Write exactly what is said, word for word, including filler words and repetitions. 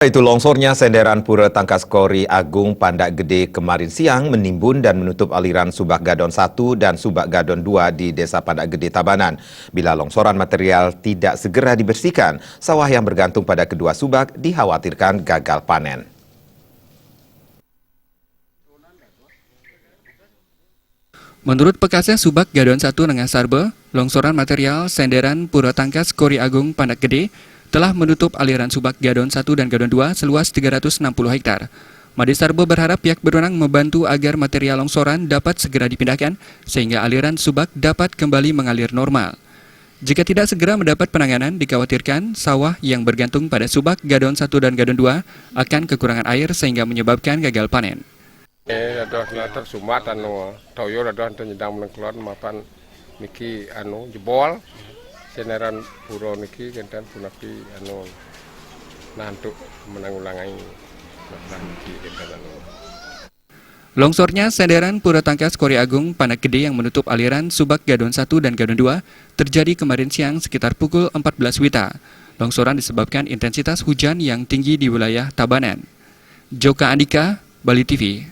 Itu longsornya senderan Pura Tangkas Kori Agung Pandak Gede kemarin siang menimbun dan menutup aliran Subak Gadon satu dan Subak Gadon dua di Desa Pandak Gede, Tabanan. Bila longsoran material tidak segera dibersihkan, sawah yang bergantung pada kedua subak dikhawatirkan gagal panen. Menurut Pekaseh Subak Gadon satu Nengah Sarbe, longsoran material senderan Pura Tangkas Kori Agung Pandak Gede telah menutup aliran Subak Gadon satu dan Gadon dua seluas tiga ratus enam puluh hektar. Made Sarbe berharap pihak berwenang membantu agar material longsoran dapat segera dipindahkan sehingga aliran Subak dapat kembali mengalir normal. Jika tidak segera mendapat penanganan, dikhawatirkan sawah yang bergantung pada Subak Gadon satu dan Gadon dua akan kekurangan air sehingga menyebabkan gagal panen. Eh, dados tersumbat anu toyo dados enten nyedang menengklon mapan niki anu jebol. Senderan pura niki kenten punapi anu nah untuk menanggulangi masalah niki kenten anu. Longsornya senderan Pura Tangkas Kori Agung Pandak Gede yang menutup aliran Subak Gadon satu dan Gadon dua terjadi kemarin siang sekitar pukul empat belas wita. Longsoran disebabkan intensitas hujan yang tinggi di wilayah Tabanan. Joka Andika, Bali T V.